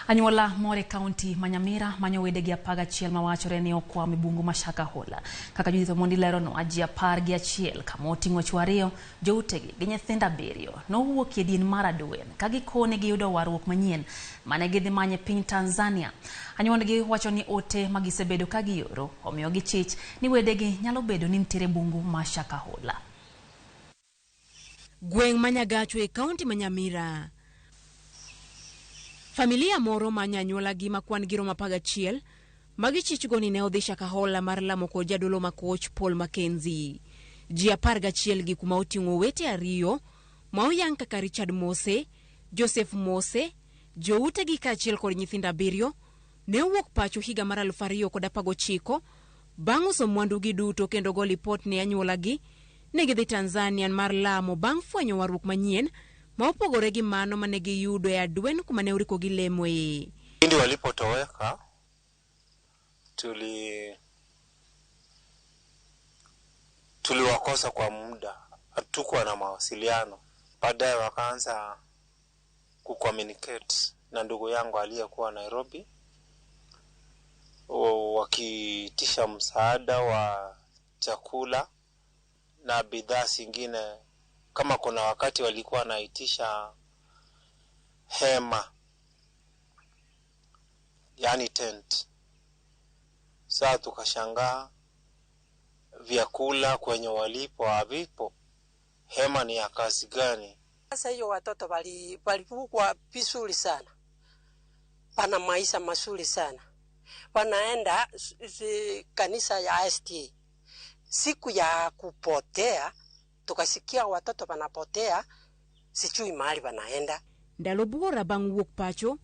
Anyuola moro e kaunti ma Nyamira manyo wedegi 11 mawachore ni okwamo e bungu ma Shakahola. Kaka Judith Omondi leronwa, ji 11 kama oting'o chwo ariyo, joutegi gi nyithindo 7 nowuok e din mar Adwen ka gikone giyudo warruok manyien mane gidhi manyo e piny Tanzania. Anyuondgi wacho ni ote ma gisebedo ka gioro omiyo gichich ni wedegi nyalo bedo ni nitiere bungu ma Shakahola. Gweng' ma Nyagacho e kaunti ma Nyamira. Familia moro ma nyanyuolagi ma kwan gi romo 11 ma gichichgo ni ne odhi Shakahola mar lamo kod jadolo ma koch Paul Mackenzie. Ji 11 gi kuma oting'o owete ariyo ma oyang kaka Richard Mose, Joseph Mose, joutegi kaachiel kod nyithindo 7 ne owuok pacho higa mar 2019 bang' uso mwandugi duto kendo go lipot ne anyuolagi ne gidhi Tanzania mar lamo bang' fwenyo warruok manyien ma opogore gi mano mane giyudo e Adwen kuma ne oriko gilemoe. Pindi walipotoweka tuliwakosa kwa muda, hatukuwa na mawasiliano. Baadaye wakaanza kucommunicate na ndugu yangu aliyekuwa Nairobi, wakiitisha msaada wa chakula na bidhaa zingine. Kama kuna wakati walikuwa wanaitisha hema, yani tent. Sasa tukashangaa vyakula kwenye walipo havipo, hema ni ya kazi gani? Sasa hiyo watoto walikuwa vizuri sana, wana maisha mazuri sana, wanaenda kanisa ya STA. Siku ya kupotea tukasikia watoto wanapotea, sijui mahali wanaenda. Ndalo buora bang' wuok pacho,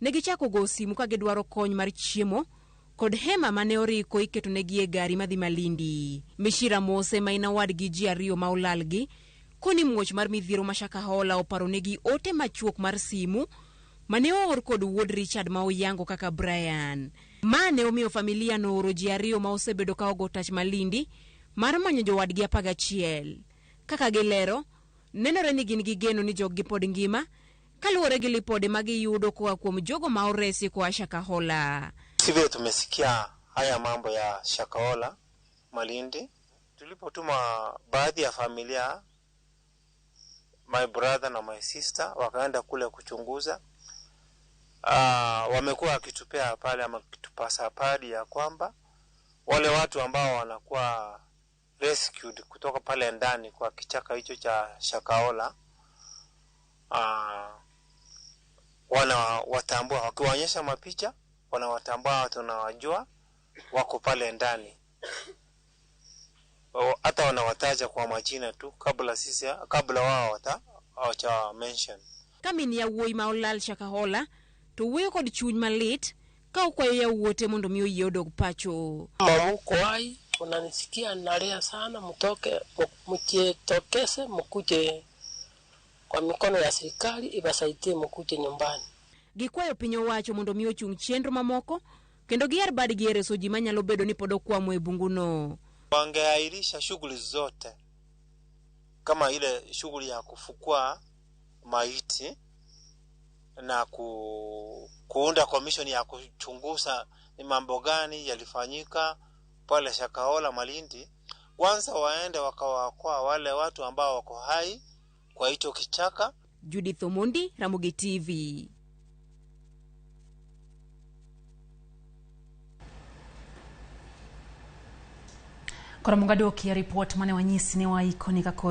ne gichako go simu ka gidwaro kony mar chiemo kod hema mane oriko iketonegi e gari madhi Malindi. Mishira Mose ma en owadgi ji ariyo ma olalgi, koni muoch mar midhiero ma Shakahola oparonegi ote machuok mar simu mane oor kod wuod Richard ma oyango kaka Brian. Ma ne omiyo familia nooro ji ariyo ma osebedo ka ogo tach Malindi mar manyo jowadgi 11. Kaka gilero, nenore ni gin gi geno ni joggi pod ngima kaluwore gi lipode ma giyudo koa kuom jogo ma oresi koa Shakahola. Sivyo tumesikia haya mambo ya Shakahola Malindi. Tulipotuma baadhi ya familia, my brother na my sister wakaenda kule kuchunguza. Wamekuwa wakitupea pale ama wakitupasa habari ya kwamba wale watu ambao wanakuwa rescued kutoka pale ndani kwa kichaka hicho cha Shakahola, wanawatambua, wakiwaonyesha mapicha wanawatambua watu wanawajua wako pale ndani. Hata wanawataja kwa majina tu kabla wao hawaja mention. Ka min yawuoyi ma olal Shakahola to wuoyo kod chuny malit ka okwayo yawuote mondo mi oyie odog pacho. Mama uko hai, unanisikia nalia sana, mtoke, mjitokeze, mkuje kwa mikono ya serikali iwasaidie mkuje nyumbani. Gikwayo piny owacho mondo mi ochung chenro mamoko kendo giyar badgi e reso ji manyalo bedo ni pod okwamo e bunguno. Wangeahirisha shughuli zote kama ile shughuli ya kufukua maiti na kuunda commission ya kuchunguza ni mambo gani yalifanyika pale Shakahola Malindi. Kwanza waende wakawaokoa wale watu ambao wako hai kwa hicho kichaka. Judith Omondi, Ramogi TV. Koro mungaduoki e ripot mane wanyisi ni waiko ni kakoro